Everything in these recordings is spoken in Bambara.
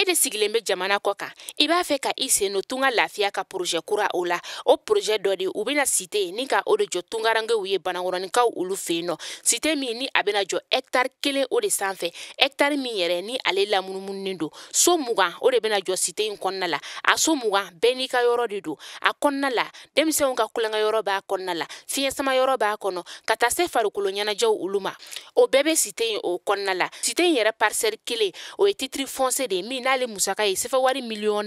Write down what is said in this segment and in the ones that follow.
de sigilen bɛ jamana kɔ kan, i b'a fɛ ka i sen don Tunga Lafiya ka projet kura o la. O projet dɔ de u bɛna cité ni ka o de jɔ tungarankew ye Banakɔrɔnikaw olu fɛ yen nɔ. Cité min ni a bɛna jɔ hectare 1 o de sanfɛ, hectare min yɛrɛ ni ale lamunumununen don. So 20 o de bɛna jɔ cité in kɔnɔna la. A so 20 bɛɛ n'i ka yɔrɔ de don. A kɔnɔna la, denmisɛnw ka kulonkɛ yɔrɔ b'a kɔnɔna la, fiɲɛ sama yɔrɔ b'a kɔnɔ, ka taa se farikolo ɲɛnajɛw olu ma. O bɛɛ bɛ cité in o kɔnɔna la. Cité in yɛrɛ parcelle 1 o ye titre foncier de ye min n'ale musaka ye sefa wari 4,1 million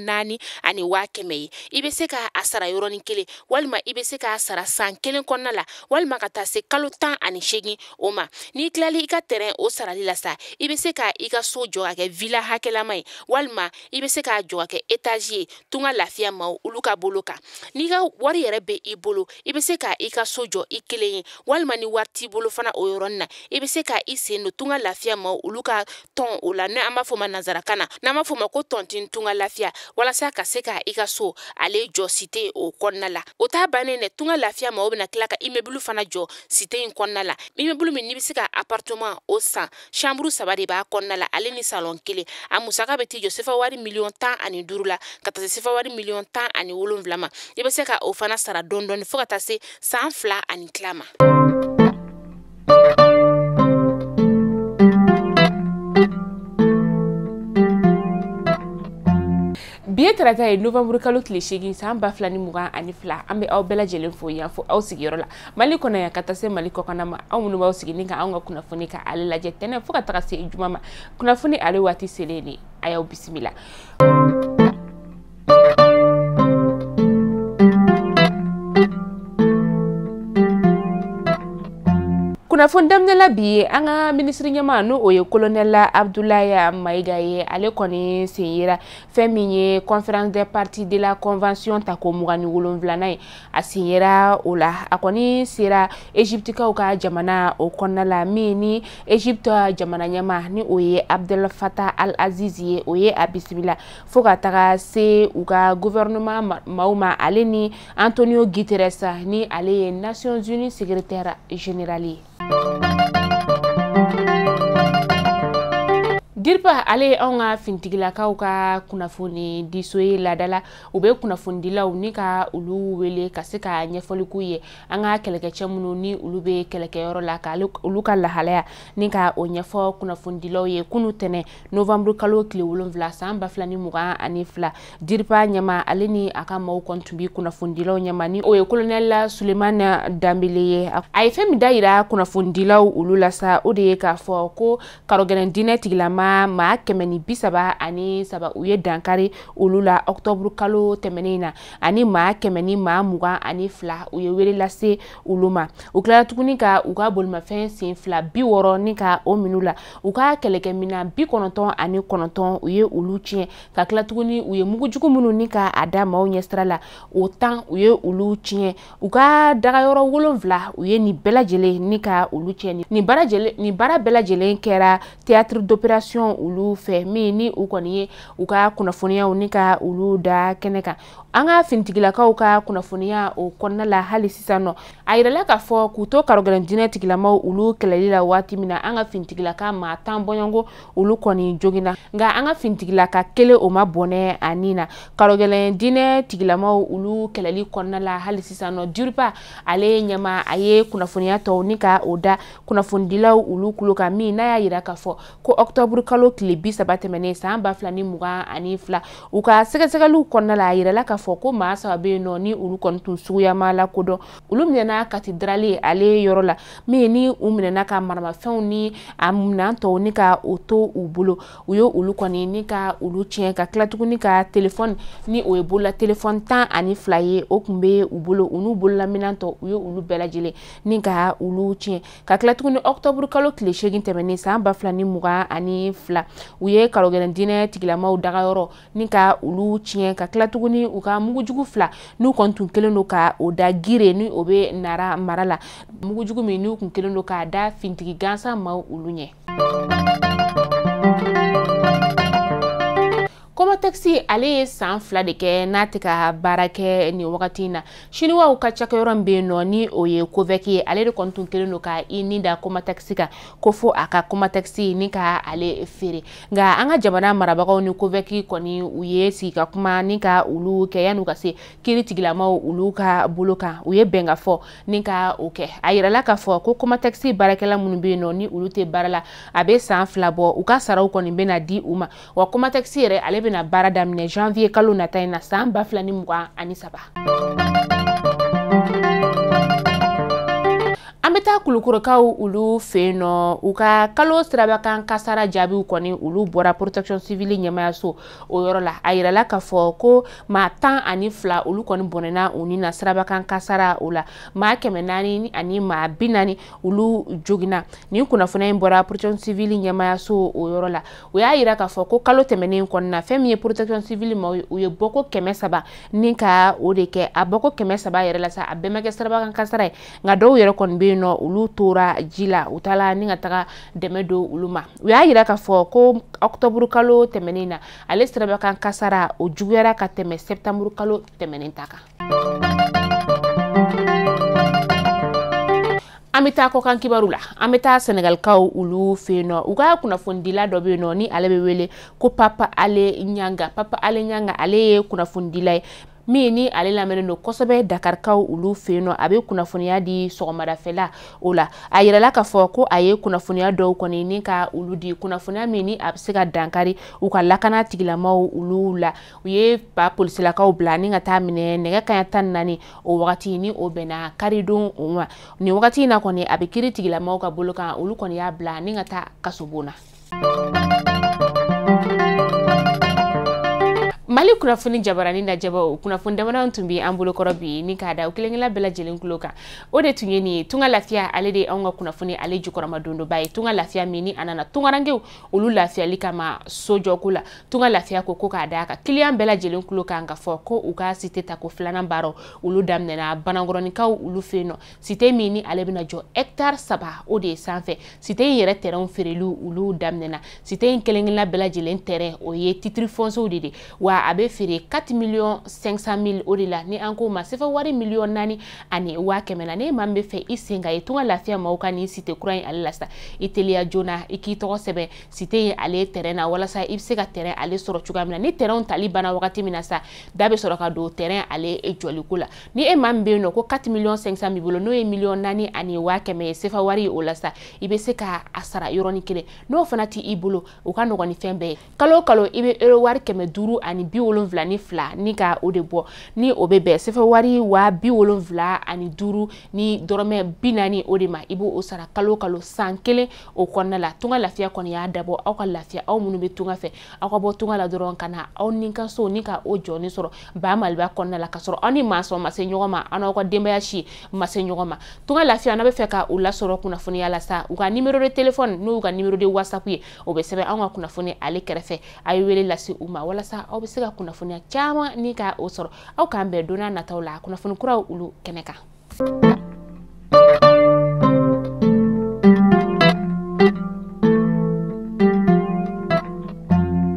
ye. I bɛ se k'a sara yɔrɔnin kelen, walima i bɛ se k'a sara san 1 kɔnɔna la, walima ka taa se kalo 18 o ma. N'i tilali i ka terrain o sarali la sa, i bɛ se ka i ka so jɔ ka kɛ villa hakɛlama ye, walima i bɛ se k'a jɔ ka kɛ étage ye Tunga Lafiya maaw olu ka bolo kan. N'i ka wari yɛrɛ bɛ i bolo, i bɛ se ka i ka so jɔ i kelen ye, walima ni wari t'i bolo fana o yɔrɔnin na, i bɛ se ka i sen don Tunga Lafiya maaw olu ka tɔn o la, n'an b'a fɔ o ma nanzarakan na, n'an b'a fɔ o ma ko tontine Tunga Lafiya, walasa ka se ka i ka so ale jɔ cité o kɔnɔna la. O t'a bannen dɛ, Tunga Lafiya maaw bɛna tila ka immeuble fana jɔ cité in kɔnɔna la. Immeuble min n'i bɛ se ka appartement o san, chambre 3 de b'a kɔnɔna la, ale ni salon 1. A musaka bɛ t'i jɔ sefa wari 15 million la, ka taa se sefa wari 17 million ma. I bɛ se ka o fana sara dɔɔni dɔɔni fo ka taa se san 2 ani tila ma. Bi ye tarata ye, novembre kalo tile 8, san 2022. An bɛ aw bɛɛ lajɛlen fo yan fo aw sigiyɔrɔ la, Mali kɔnɔ yan ka taa se Mali kɔkanna ma. Aw minnu b'aw sigi ni ka anw ka kunnafoni ka ale lajɛ tɛnɛ fo ka taga se juma ma, kunnafoni ale waati selen de, a y'aw bisimila. Kunnafoni daminɛla bi ye, an ka minisiri ɲɛmaa n'o o ye colonel Abdoulaye Maïga ye, ale kɔni sen yera fɛn min ye conférence des parties de la convention tako 27nan ye, a sen yera o la. A kɔni sera Egyptikaw ka jamana o kɔnɔna la, min ni Egypte jamana ɲɛmaa ni o ye Abdel Fattah al-Aziz ye, o ye a bisimila fo ka taga se u ka gouvernement maaw ma, ale ni Antonio Guterres ni ale ye Nations Unies secrétaire général ye. DIRPA ale ye anw ka finitigilakaw ka kunnafoni diso ye laadala. U bɛ kunnafonidilaw ni ka olu wele ka se ka ɲɛfɔli k'u ye an ka kɛlɛkɛcɛ minnu ni olu bɛ kɛlɛkɛyɔrɔ la, ka olu ka lahalaya ni ka o ɲɛfɔ kunnafonidilaw ye. Kunu tɛnɛ, novembre kalo tile 7, san 2022, DIRPA ɲɛma ale ni a ka maaw kɔni tun bɛ kunnafonidilaw ɲɛma, ni o ye colonel Sulemani Danbele ye. A ye fɛn min da yira kunnafonidilaw olu la sa, o de ye k'a fɔ ko karɔgɛlɛn diinɛ tigilama maa 133 u ye dankari olu la octobre kalo tɛmɛnen na, ani maa 122 u ye wele lase olu ma. U tilara tuguni ka u ka bolimafɛn sen fila 60 ni ka o minnu la, u ka kɛlɛkɛminɛn 99 u ye olu tiɲɛ, ka tila tuguni u ye mugujugu minnu ni ka a da maaw ɲɛsira la, o 10 u ye olu tiɲɛ, u ka dagayɔrɔ 7 u ye nin bɛɛ lajɛlen ni ka olu tiɲɛ. Nin baara bɛɛ lajɛlen kɛra théâtre d'opération olu fɛ, min ni u kɔni ye u ka kunnafoniyaw ni ka olu da kɛnɛ kan. An ka finitigilakaw ka kunnafoniya o kɔnɔna la hali sisan nɔ, a yirala k'a fɔ k'u to karɔgɛlɛn diinɛ tigilamaw olu kɛlɛli la waati min na, an ka finitigilaka maa 10 bɔɲɔgɔnko olu kɔni joginna, nka an ka finitigilaka kelen o ma bɔnɛ a nin na karɔgɛlɛn diinɛ tigilamaw olu kɛlɛli kɔnɔna la. Hali sisan nɔ, DIRPA ale ɲɛma a ye kunnafoniya tɔw ni ka o da kunnafonidilaw olu kulo kan, min n'a y'a yira k'a fɔ ko octobre kalo tile 30 tɛmɛnen, san 2022, u ka sɛgɛsɛgɛliw kɔnɔna la, a yirala k'a fɔ ko maa 3 bɛ yen nɔ ni olu kɔni tun suguya ma lakodɔn. Olu minɛna cathédrale ale yɔrɔ la, min ni u minɛna ka maramafɛnw ni a minɛn tɔw ni ka o to u bolo. U ye olu kɔni ni ka olu tiɲɛ, ka tila tuguni ka telefɔni ni o ye bolola telefɔni 12 ye, o tun bɛ u bolo, u n'u bololaminɛn tɔ, u ye olu bɛɛ lajɛlen ni ka olu tiɲɛ. Ka tila tuguni octobre kalo tile 8 tɛmɛnen, san 2022, u ye karɔgɛlɛn diinɛ tigilamaw dagayɔrɔ ni ka olu tiɲɛ, ka tila tuguni u ka mugujugu 2 n'u kɔni tun kɛlen don ka o da Gire ni o bɛ Nara mara la, mugujugu min n'u tun kɛlen don k'a da fintigi gansan maaw olu ɲɛ. Kɔmɔ Comatex ale ye san 2 de kɛ n'a tɛ ka baara kɛ nin wagati in na. Siniwaw ka cakɛyɔrɔ min bɛ yen nɔ ni o ye COVEC ye, ale de kɔni tun kɛlen don ka i ni da Comatex kan ko fo a ka Comatex ni ka ale feere. Nka an ka jamana marabagaw ni COVEC kɔni u ye sigi ka kuma ni ka olu kɛ yan'u ka se kiiri tigilamaw olu ka bolo kan, u ye bɛn ka fɔ ni ka o kɛ. A yirala k'a fɔ ko Comatex baarakɛla minnu bɛ yen nɔ ni olu tɛ baara la, a bɛ san 2 bɔ, u ka saraw kɔni bɛna di u ma. Wa Comatex yɛrɛ ale bɛna baara daminɛ janvier kalo nata in na san 2023. An bɛ taa Kulukorokaw olu fɛ yen nɔ, u ka kalo sirabakan kasara jaabiw kɔni olu bɔra protection civile ɲɛmayaso o yɔrɔ la. A yirala k'a fɔ ko maa 12 olu kɔni bɔnɛna u ni na sirabakan kasara o la, maa 400 ani maa 40 olu joginna. Nin kunnafoniya in bɔra protection civile ɲɛmayaso o yɔrɔ la. U y'a yira k'a fɔ ko kalo tɛmɛnen kɔnɔna, fɛn min ye protection civile maaw ye, u ye bɔko 300 ni ka o de kɛ. A bɔko 300 yɛrɛ la sa, a bɛɛ ma kɛ sirabakan kasara ye, nka dɔw yɛrɛ kɔni bɛ yen nɔ olu tora ji la, u taala ni ka taga dɛmɛ don olu ma. U y'a yira k'a fɔ ko octobre kalo tɛmɛnen na, ale sirabakan kasara o juguyara ka tɛmɛ septembre kalo tɛmɛnen ta kan. An bɛ taa kɔkan kibaru la. An bɛ taa Senegalikaw olu fɛ yen nɔ, u ka kunnafonidila dɔ bɛ yen nɔ ni ale bɛ wele ko Papa Ale Ɲanga. Papa Ale Ɲanga ale ye kunnafonidila ye min ni ale lamɛnnen don kosɛbɛ Dakarikaw olu fɛ yen nɔ. A bɛ kunnafoniya di sɔgɔmadafɛla o la. A yirala k'a fɔ ko a ye kunnafoniya dɔw kɔni ni ka olu di, kunnafoniya min ni a bɛ se ka dankari u ka lakana tigilamaw olu la. U ye ba polisilakaw bila ni ka taa minɛ nɛgɛ kanɲɛ 14 o wagati ni o bɛnna karidon o ma. Nin wagati in na kɔni a bɛ kiiri tigilamaw ka bolo kan, olu kɔni y'a bila ni ka taa kasobon na. Mali kunnafoni jabarani lajɛbaw, kunnafoni damadɔ tun bɛ an bolokɔrɔ bi ni k'a da o kelen-kelen bɛɛ lajɛlen tulo kan. O de tun ye nin ye. Tunga Lafiya ale de ye anw ka kunnafoni ale jukɔrɔma dondoba ye. Tunga Lafiya min ni a nana tungarankew olu lafiyali kama sojɔko la. Tunga Lafiya ko k'a da a ka kiliyan bɛɛ lajɛlen tulo kan k'a fɔ ko u ka site tako 2nan baaraw olu daminɛna Banankɔrɔnikaw olu fɛ yen nɔ. Site min ni ale bɛna jɔ hectare 3 o de ye sanfɛ. Site in yɛrɛ terrain feereli olu daminɛna. Site in kelen-kelenna bɛɛ lajɛlen terrain o ye titre foncier de ye. Wa a bɛ feere 4 500 000 o de la, ni an k'o ma sefa wari 4 100 000 na. Ne maa min bɛ fɛ i sen ka ye Tunga Lafiya maaw ka nin site kura in ale la sa, i teliya joona i k'i tɔgɔ sɛbɛn site in ale terrain na, walasa i bɛ se ka terrain ale sɔrɔ cogoya min na. Ni terrain tali banna wagati min na sa, da bɛ sɔrɔ ka don terrain ale jɔliko la. Ni e maa min bɛ yen nɔ ko 4 500 000 bolo, n'o ye 4 100 000 ye sefa wari o la sa, i bɛ se ka a sara yɔrɔnin kelen. N'o fana t'i i bolo, o ka nɔgɔn ni fɛn bɛɛ ye. Kalo o kalo i bɛ euro wari 572 ni ka o de bɔ, ni o bɛ bɛn sefa wari 75 ni dɔrɔmɛ 40 o de ma. I b'o sara kalo kalo san 1 o kɔnɔna la. Tunga Lafiya kɔni y'a dabɔ aw ka lafiya, aw minnu bɛ tunga fɛ, aw ka bɔ tunga la dɔrɔn ka na aw ni ka so ni ka o jɔni sɔrɔ ba Maliba kɔnɔna la, ka sɔrɔ aw ni maa sɔn ma se ɲɔgɔn ma, aw n'aw ka denbaya si ma se ɲɔgɔn ma. Tunga Lafiya n'a bɛ fɛ ka u lasɔrɔ kunnafoniya la sa, u ka numéro de téléphone n'u ka numéro de WhatsApp ye, o bɛ sɛbɛn anw ka kunnafoni ale kɛrɛfɛ. A ye wele lase u ma walasa aw bɛ se ka kunnafoniya caman ni ka o sɔrɔ. Aw k'an bɛn don n'a nataw la kunnafoni kuraw olu kɛnɛ kan.